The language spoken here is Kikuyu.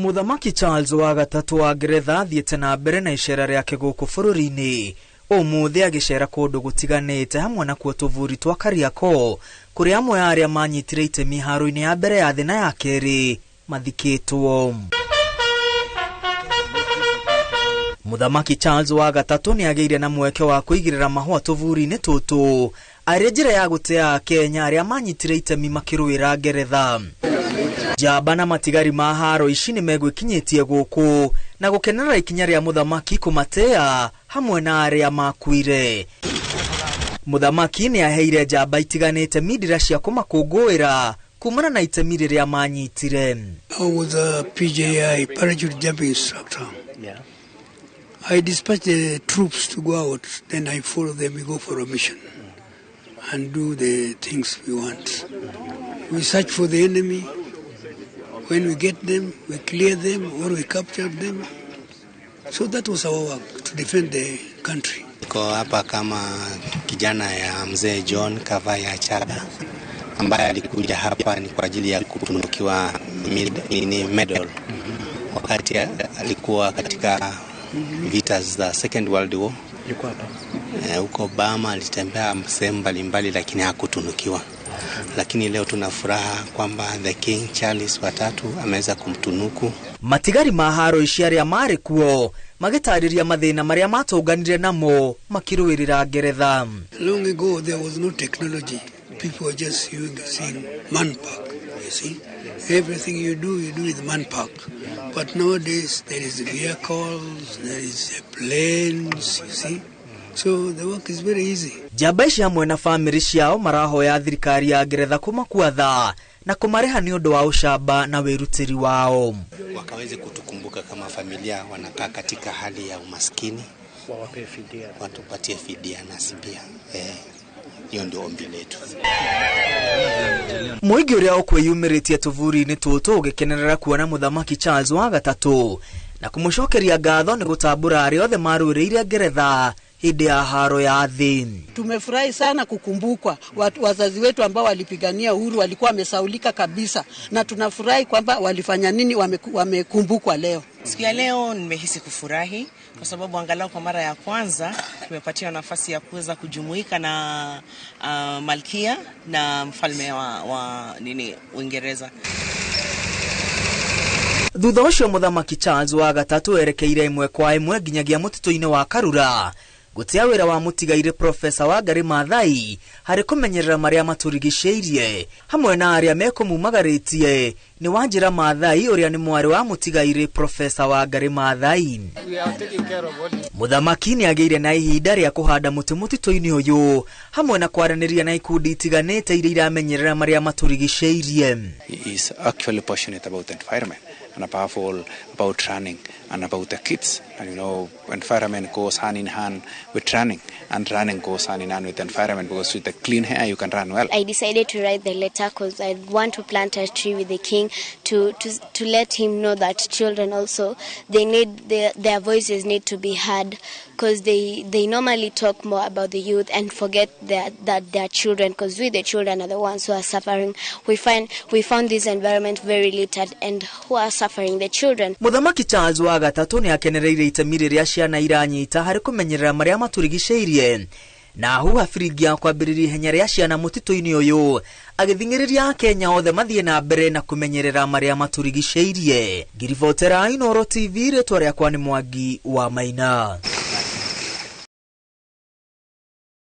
Mũthamaki Charles wa gatatũ wa Ngeretha athiĩte na mbere na icera rĩake gũkũ bũrũri-inĩ, ũmũthĩ agĩcera kũndũ gũtiganĩte, hamwe na kuo tũburi twa Kariakoo, kũrĩa amwe a arĩa manyitire itemi haro-inĩ ya mbere ya thĩ na ya kerĩ mathikĩtwo. Mũthamaki Charles wa gatatũ nĩ agĩire na mweke wa kũigĩrĩra mahũa tũburi-inĩ tũtũ arĩ njĩra ya gũtĩa Akenya arĩa manyitire itemi makĩrũĩra Ngeretha. Njamba na matigari ma haro ici nĩ megwĩkinyĩtie gũkũ na gũkenerera ikinya rĩa mũthamaki kũmatĩa hamwe na arĩa makuire. Mũthamaki nĩ aheire njamba itiganĩte mindira cia kũmakũngũĩra kumana na itemi rĩrĩa manyitire. I was a PJI, parachute jumping instructor. I dispatch the troops to go out, then I follow them, we go for a mission and do the things we want. We search for the enemy. When we get them, we clear them or we capture them. So that was our work, to defend the country. Niko hapa kama kijana ya mzee John Kavaya Achaga ambaye alikuja hapa ni kwa ajili ya kutunukiwa medal wakati alikuwa katika vita za Second World War. Huko Burma alitembea sehemu mbalimbali lakini hakutunukiwa. Lakini leo tuna furaha kwamba the King Charles watatu ameweza kumtunuku. Matigari ma haro ici arĩa marĩ kuo magĩtarĩria mathĩna marĩa matũnganire namo makĩrũĩrĩra Ngeretha. Long ago there was no technology. People were just using manpack, you see. Everything you do, you do with manpack. But nowadays there is vehicles, there is planes, you see. So the work is very easy. Njamba ici hamwe na bamĩrĩ ciao marahoya thirikari ya Ngeretha kũmakua tha na kũmarĩha nĩ ũndũ wa ũcamba na wĩrutĩri wao. Wakaweze kutukumbuka kama familia wanakaa katika hali ya umaskini, wawape fidia, watupatie fidia nasi pia. Hiyo ndio ombi letu. Mũingĩ ũrĩa ũkwĩyumĩrĩtie tũburi-inĩ tũtũ ũgĩkenerera kuona Mũthamaki Charles wa gatatũ na kũmũcokeria ngatho nĩ gũtambũra arĩa othe marũĩrĩire Ngeretha hĩndĩ ya haro ya thĩ. Tumefurahi sana kukumbukwa wazazi wetu ambao walipigania uhuru walikuwa wamesaulika kabisa, na tunafurahi kwamba walifanya nini, wamekumbukwa leo. Siku ya leo nimehisi kufurahi kwa sababu angalau kwa mara ya kwanza tumepatiwa nafasi ya kuweza kujumuika na Malkia na mfalme wa Uingereza. Thutha ũcio Mũthamaki Charles wa gatatũ erekeire ĩmwe kwa ĩmwe nginyagia mũtitũ-inĩ wa Karura gũtĩa wĩra wa mũtigairĩ Profesa Wangari Maathai harĩ kũmenyerera marĩa matũrigicĩirie hamwe na arĩa mekũmumagarĩtie nĩ Wanjĩra Maathai ũrĩa nĩ mwarĩ wa mũtigairĩ Profesa Wangari Maathai. Mũthamaki nĩ agĩire na ihinda rĩa kũhanda mũtĩ mũtitũ-inĩ ũyũ hamwe na kwaranĩria na ikundi itiganĩte iria iramenyerera marĩa matũrigicĩirie. He is actually passionate about the environment and above all about running and about the kids. And environment goes hand in hand with running, and running goes hand in hand with the environment, because with the clean air you can run well. I decided to write the letter because I want to plant a tree with the king to let him know that children also, they need their voices need to be heard, because they normally talk more about the youth and forget that their children, because we the children are the ones who are suffering. We found this environment very littered, and who are suffering? The children. Mũthamaki Charles wa gatatũ nĩ akenereire itemi rĩrĩa ciana iranyita harĩ kũmenyerera marĩa matũrigicĩirie na huha biringi ya kwambĩrĩria ihenya rĩa ciana mũtitũ-inĩ ũyũ agĩthing'ĩrĩria Akenya othe mathiĩ na mbere na kũmenyerera marĩa matũrigicĩirie. Ngiribotera Inooro TV, rĩtwa rĩakwa nĩ Mwangi wa Maina.